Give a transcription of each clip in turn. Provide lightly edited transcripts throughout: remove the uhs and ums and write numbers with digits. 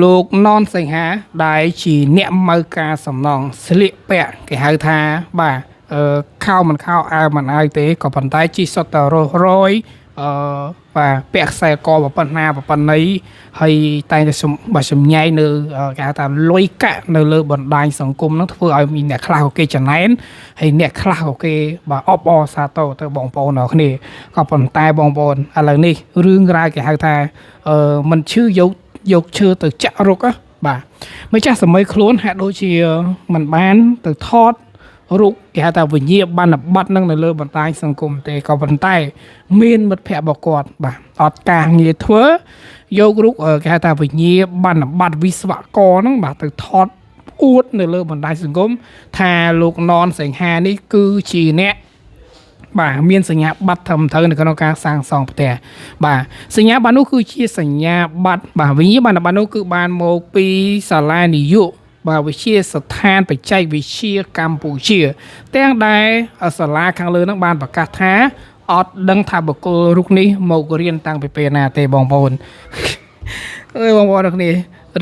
លោកននសីហាដែលជាអ្នកម៉ៅការសំណងស្លៀកពាក់គេហៅថាបាទអឺខោមិនខោអាវមិនអាវទេក៏ប៉ុន្តែជីសុទ្ធតែរស់រយអឺបាទពាក់ខ្សែកប៉ុណ្ណាប៉ុណ្ណីហើយតែងតែបាទសម្ញែងនៅគេហៅថាលុយកាក់នៅលើបណ្ដាញសង្គមហ្នឹងធ្វើឲ្យមានអ្នកខ្លះក៏គេចំណែនហើយអ្នកខ្លះក៏គេបាទអបអរសាទរទៅបងប្អូនអរគ្នាក៏ប៉ុន្តែបងប្អូនឥឡូវនេះរឿងរ៉ាវគេហៅថាអឺមិនឈឺយកយកឈើទៅចាក់រុកបាទម្ចាស់សម័យខ្លួនហាក់ដូចជាមិនបានទៅថតរូបគេហៅថាវិញ្ញាបនបត្រនឹងនៅលើបណ្ដាញសង្គមទេក៏ប៉ុន្តែមានមិត្តភ័ក្តិរបស់គាត់បាទអត់ការងារធ្វើយករូបគេហៅថាវិញ្ញាបនបត្រវិស្វករហ្នឹងបាទទៅថតអួតនៅលើបណ្ដាញសង្គមថាលោកននសង្ហានេះគឺជាអ្នកបាទមានសញ្ញាបត្រត្រឹមត្រូវនៅក្នុងការសាងសង់ផ្ទះបាទសញ្ញាបត្រនោះគឺជាសញ្ញាបត្របាទវិញ្ញាបនបត្រនោះគឺបានមកពីសាលានាយកបាទវិទ្យាស្ថានបច្ចេកវិទ្យាកម្ពុជាទាំងដែលសាលាខាងលើនឹងបានប្រកាសថាអត់ដឹងថាបុគ្គលរូបនេះមករៀនតាំងពីពេលណាទេបងប្អូនអើយបងប្អូនទាំងគ្នា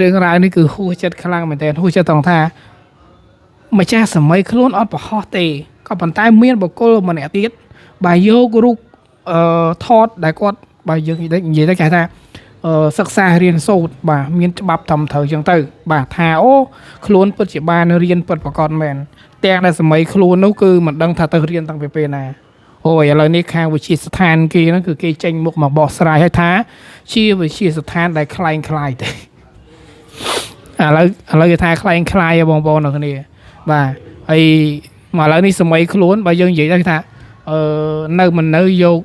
រឿងរ៉ាវនេះគឺហួសចិត្តខ្លាំងមែនទែនហួសចិត្តត្រង់ថាម្ចាស់សម័យខ្លួនអត់ប្រហោះទេក៏ប៉ុន្តែមានបុគ្គលម្នាក់ទៀតបាទយករូបអឺថតដែលគាត់បាទយើងនិយាយទៅគេថាអឺសិក្សារៀនសូត្របាទមានច្បាប់ត្រឹមត្រូវចឹងទៅបាទថាអូខ្លួនពិតជាបានរៀនពិតប្រាកដមែនទាំងដែលសម័យខ្លួននោះគឺមិនដឹងថាទៅរៀនតាំងពីពេលណាអូយឥឡូវនេះខាងវិទ្យាស្ថានគេហ្នឹងគឺគេចេញមុខមកបកស្រាយឲ្យថាជាវិទ្យាស្ថានដែលคล้ายคล้ายទេឥឡូវគេថាคล้ายคล้ายបងប្អូនទាំងគ្នាបាទហើយមកឥឡូវនេះសម័យខ្លួនបើយើងនិយាយទៅថាអឺនៅមិននៅយក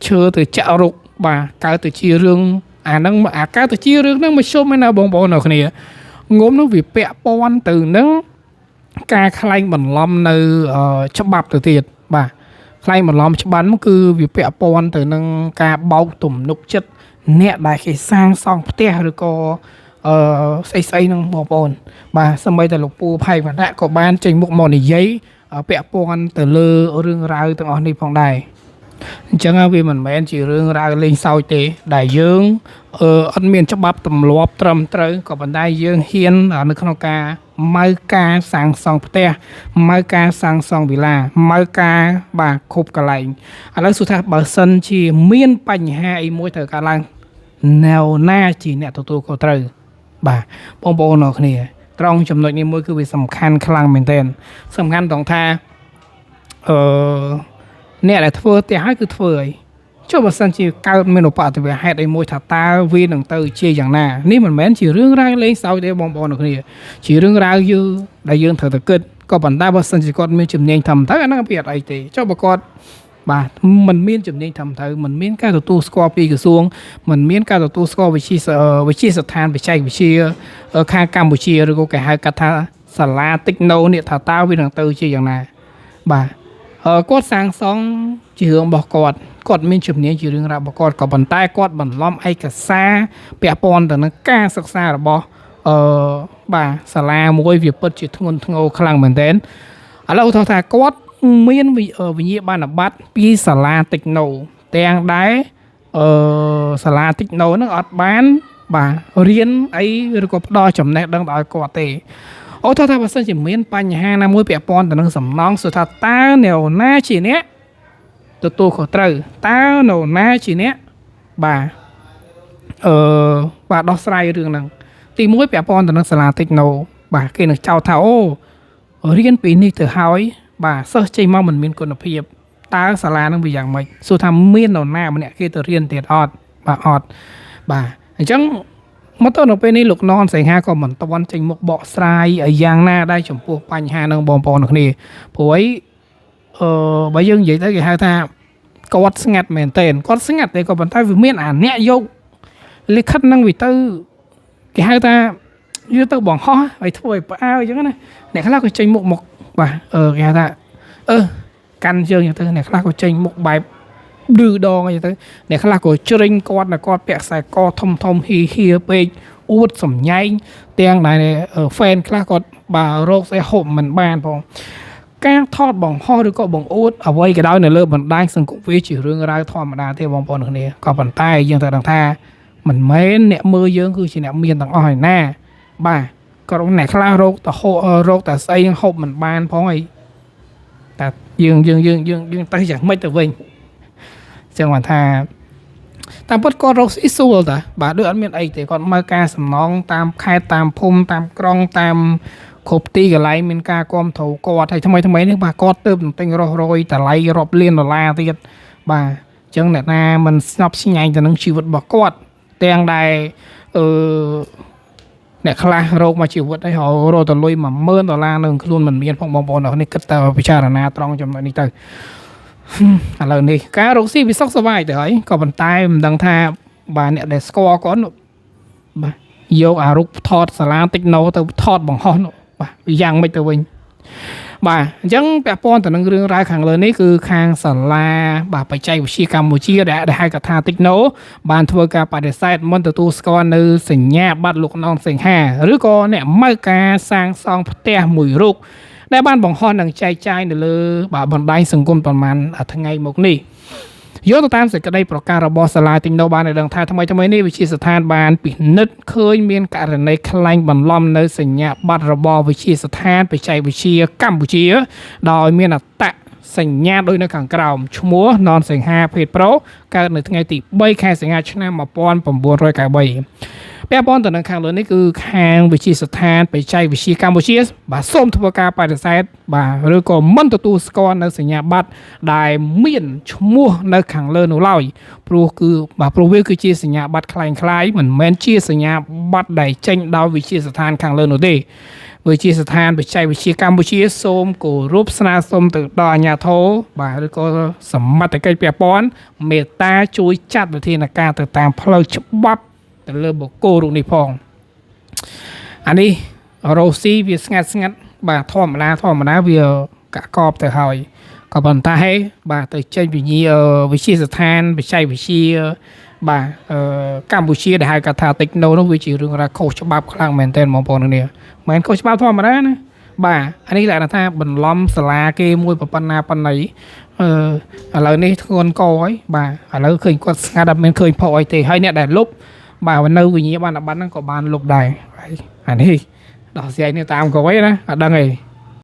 ឈើទៅចាក់រុកបាទកើតទៅជារឿងអាហ្នឹងអាកើតទៅជារឿងហ្នឹងមកជុំឯណាបងប្អូនទាំងគ្នាងុំនោះវាពាក់ព័ន្ធទៅនឹងការក្លែងបន្លំនៅច្បាប់ទៅទៀតបាទក្លែងបន្លំច្បាប់គឺវាពាក់ព័ន្ធទៅនឹងការបោកទំនុកចិត្តអ្នកដែលគេសាងសង់ផ្ទះឬក៏អឺស្អីស្អីហ្នឹងបងប្អូនបាទសម្បីតែលោកពូផៃវណ្ណៈក៏បានចេញមុខមកនិយាយពាក់ព័ន្ធទៅលើរឿងរ៉ាវទាំងអស់នេះផងដែរអញ្ចឹងវាមិនមែនជារឿងរ៉ាវលេងសើចទេដែលយើងអត់មានច្បាប់ទម្លាប់ត្រឹមត្រូវក៏ប៉ុន្តែយើងហ៊ាននៅក្នុងការម៉ៅការសាងសង់ផ្ទះម៉ៅការសាងសង់វិឡាម៉ៅការបាទគ្រប់កន្លែងឥឡូវសួរថាបើសិនជាមានបញ្ហាអីមួយត្រូវកើតឡើងណៅណាជាអ្នកទទួលខុសត្រូវបាទបងប្អូនអរគ្នាត្រង់ចំណុចនេះមួយគឺវាសំខាន់ខ្លាំងមែនទែនសំខាន់ត្រង់ថាអឺអ្នកដែលធ្វើផ្ទះហើយគឺធ្វើអីចុះបើសិនជាកើតមានឧបទ្ទវហេតុអីមួយថាតើវានឹងទៅជាយ៉ាងណានេះមិនមែនជារឿងរ៉ាវលេងសើចទេបងប្អូនគ្នាជារឿងរ៉ាវយឺដែលយើងត្រូវតែគិតក៏ប៉ុន្តែបើសិនជាគាត់មានជំនាញធំទៅអាហ្នឹងវាអត់អីទេចុះបើគាត់បាទមិនមានជំនាញធំទៅមិនមានការទទួលស្គាល់ពីក្រសួងមិនមានការទទួលស្គាល់វិទ្យាស្ថានបច្ចេកវិទ្យាខាងកម្ពុជាឬក៏គេហៅកាត់ថាសាលាតិចណូនេះថាតើវានឹងទៅជាយ៉ាងណាបាទគាត់សាងសង់ជារឿងរបស់គាត់គាត់មានជំនាញជារឿងរ៉ាវរបស់គាត់ក៏ប៉ុន្តែគាត់បន្លំឯកសារពាក់ព័ន្ធទៅនឹងការសិក្សារបស់អឺបាទសាលាមួយវាពិតជាធ្ងន់ធ្ងរខ្លាំងមែនទែនឥឡូវថាគាត់មានវិញ្ញាបនបត្រពីសាលាតិចណូទាំងដែរអឺសាលាតិចណូហ្នឹងអត់បានបាទរៀនអីឬក៏ផ្ដល់ចំណេះដឹងដល់គាត់ទេអូថាបើសិនជាមានបញ្ហាណាមួយពាក់ព័ន្ធទៅនឹងសំណងសួរថាតើអ្នកណាជាអ្នកទទួលខុសត្រូវតើនៅណាជាអ្នកបាទអឺបាទដោះស្រាយរឿងហ្នឹងទីមួយពាក់ព័ន្ធទៅនឹងសាលាតិចណូបាទគេនឹងចោទថាអូរៀនពីនេះទៅហើយបាទសិស្សចេញមកមិនមានគុណភាពតើសាលាហ្នឹងវាយ៉ាងម៉េចសួរថាមាននរណាម្នាក់គេទៅរៀនទៀតអត់បាទអត់បាទអញ្ចឹងមកទៅនៅពេលនេះលោកននសង្ហាក៏មិនទាន់ចេញមុខបកស្រាយយ៉ាងណាដែរចំពោះបញ្ហានឹងបងប្អូនទាំងគ្នាព្រោះអីអឺបើយើងនិយាយទៅគេហៅថាគាត់ស្ងាត់មែនទែនគាត់ស្ងាត់ទេក៏ប៉ុន្តែវាមានអាអ្នកយកលិខិតនឹងវាទៅគេហៅថាយកទៅបង្ហោះឲ្យធ្វើឲ្យផ្អើអញ្ចឹងណាអ្នកខ្លះក៏ចេញមុខមកបាទអឺគេហៅថាអឺកាន់ជើងអញ្ចឹងទៅអ្នកខ្លះក៏ចេញមុខបែបឌឺដងអញ្ចឹងទៅអ្នកខ្លះក៏ជ្រិញគាត់តែគាត់ពាក់ខ្សែកធំធំហ៊ីហៀពេកអួតសំញែងទាំងដែលហ្វេនខ្លះគាត់បាទរោគស្អីហូបមិនបានផងការថតបង្ហោះឬក៏បង្អួតអ្វីក៏ដោយនៅលើបណ្ដាញសង្គមវាជារឿងរ៉ាវធម្មតាទេបងប្អូនគ្នាក៏ប៉ុន្តែយើងត្រូវដឹងថា មិនមែនអ្នកមើលយើងគឺជាអ្នកមានទាំងអស់ឯណាបាទក្រុមអ្នកខ្លះរោគទៅហូរោគតែស្អីហូបមិនបានផងអីតែយើងយើងយើងយើងយើងទៅយ៉ាងម៉េចទៅវិញចឹងបានថាតាមពិតគាត់រកស៊ីស្រួលតាបាទដូចអត់មានអីទេគាត់មើលការសំណងតាមខេត្តតាមភូមិតាមក្រុងតាមគ្រប់ទីកន្លែងមានការគ្រប់គ្រងគាត់ហើយថ្មីថ្មីនេះបាទគាត់ទៅទិញរស់រយតម្លៃរាប់លានដុល្លារទៀតបាទអញ្ចឹងអ្នកណាមិនស្ញប់ស្ញែងទៅនឹងជីវិតរបស់គាត់ទាំងដែលអឺអ្នកខ្លះរកមកជីវិតហើយរកទៅលុយ10000ដុល្លារនៅខ្លួនមិនមានផងបងប្អូនអរនេះគិតតែពិចារណាត្រង់ចំណុចនេះទៅឥឡូវនេះការរកស៊ីវាសុខសប្បាយទៅហើយក៏ប៉ុន្តែមិនដឹងថាបាទអ្នកដែលស្គាល់គាត់នោះបាទយកអារូបថតសាលាតិចណូទៅថតបង្ហោះនោះបាទយ៉ាងម៉េចទៅវិញបាទអញ្ចឹងពាក់ព័ន្ធទៅនឹងរឿងរ៉ាវខាងលើនេះគឺខាងសាលាបាទបច្ចេកវិទ្យាកម្ពុជាដែលហៅកាថាតិចណូបានធ្វើការបដិសេធមិនទទួលស្គាល់នៅសញ្ញាបត្រលោកណនសង្ហាឬក៏អ្នកម៉ៅការសាងសង់ផ្ទះមួយរូបដែលបានបង្ហោះនិងចែកចាយនៅលើបាទបណ្ដាញសង្គមប្រមាណថ្ងៃមកនេះយកទៅតាមសេចក្តីប្រកាសរបស់សាលាទីណូបានឲ្យដឹងថាថ្មីថ្មីនេះវិទ្យាស្ថានបានពិនិត្យឃើញមានករណីក្លែងបន្លំនៅសញ្ញាបត្ររបស់វិទ្យាស្ថានបច្ចេកវិទ្យាកម្ពុជាដោយមានអត្តសញ្ញាណដូចនៅខាងក្រោមឈ្មោះណនសង្ហាភេទប្រុសកើតនៅថ្ងៃទី3ខែសីហាឆ្នាំ1993ពាក់ព័ន្ធទៅនឹងខាងលើនេះគឺខាងវិទ្យាស្ថានបច្ចេកវិទ្យាកម្ពុជាបាទសូមធ្វើការបដិសេធបាទឬក៏មិនទទួលស្គាល់នៅសញ្ញាបត្រដែលមានឈ្មោះនៅខាងលើនោះឡើយព្រោះគឺបាទព្រោះវាគឺជាសញ្ញាបត្រក្លែងៗមិនមែនជាសញ្ញាបត្រដែលចេញដោយវិទ្យាស្ថានខាងលើនោះទេវិទ្យាស្ថានបច្ចេកវិទ្យាកម្ពុជាសូមគោរពស្នើសុំទៅដល់អាជ្ញាធរបាទឬក៏សមត្ថកិច្ចពាក់ព័ន្ធមេត្តាជួយចាត់វិធានការទៅតាមផ្លូវច្បាប់ទៅលើបុគ្គលរូបនេះផងអានេះរ៉ូស៊ីវាស្ងាត់ស្ងាត់បាទធម្មតាវាកាក់កបទៅហើយក៏ប៉ុន្តែបាទទៅចេញវិញ្ញាវិទ្យាស្ថានបច្ចេកវិទ្យាបាទកម្ពុជាដែលហៅកាថាតិចណូនោះវាជារឿងរ៉ាវខុសច្បាប់ខ្លាំងមែនទែនបងប្អូននេះមិនមែនខុសច្បាប់ធម្មតាណាបាទអានេះលក្ខណៈថាបន្លំសាលាគេមួយប៉ុណ្ណាប៉ុណ្ណីឥឡូវនេះធ្ងន់កហើយបាទឥឡូវឃើញគាត់ស្ងាត់អត់មានឃើញផុសអីទេហើយអ្នកដែលលុបបាទនៅវិញ្ញាបនបត្រហ្នឹងក៏បានលុបដែរអានេះដោះស្រាយនេះតាមក្រោយណាអត់ដឹងទេ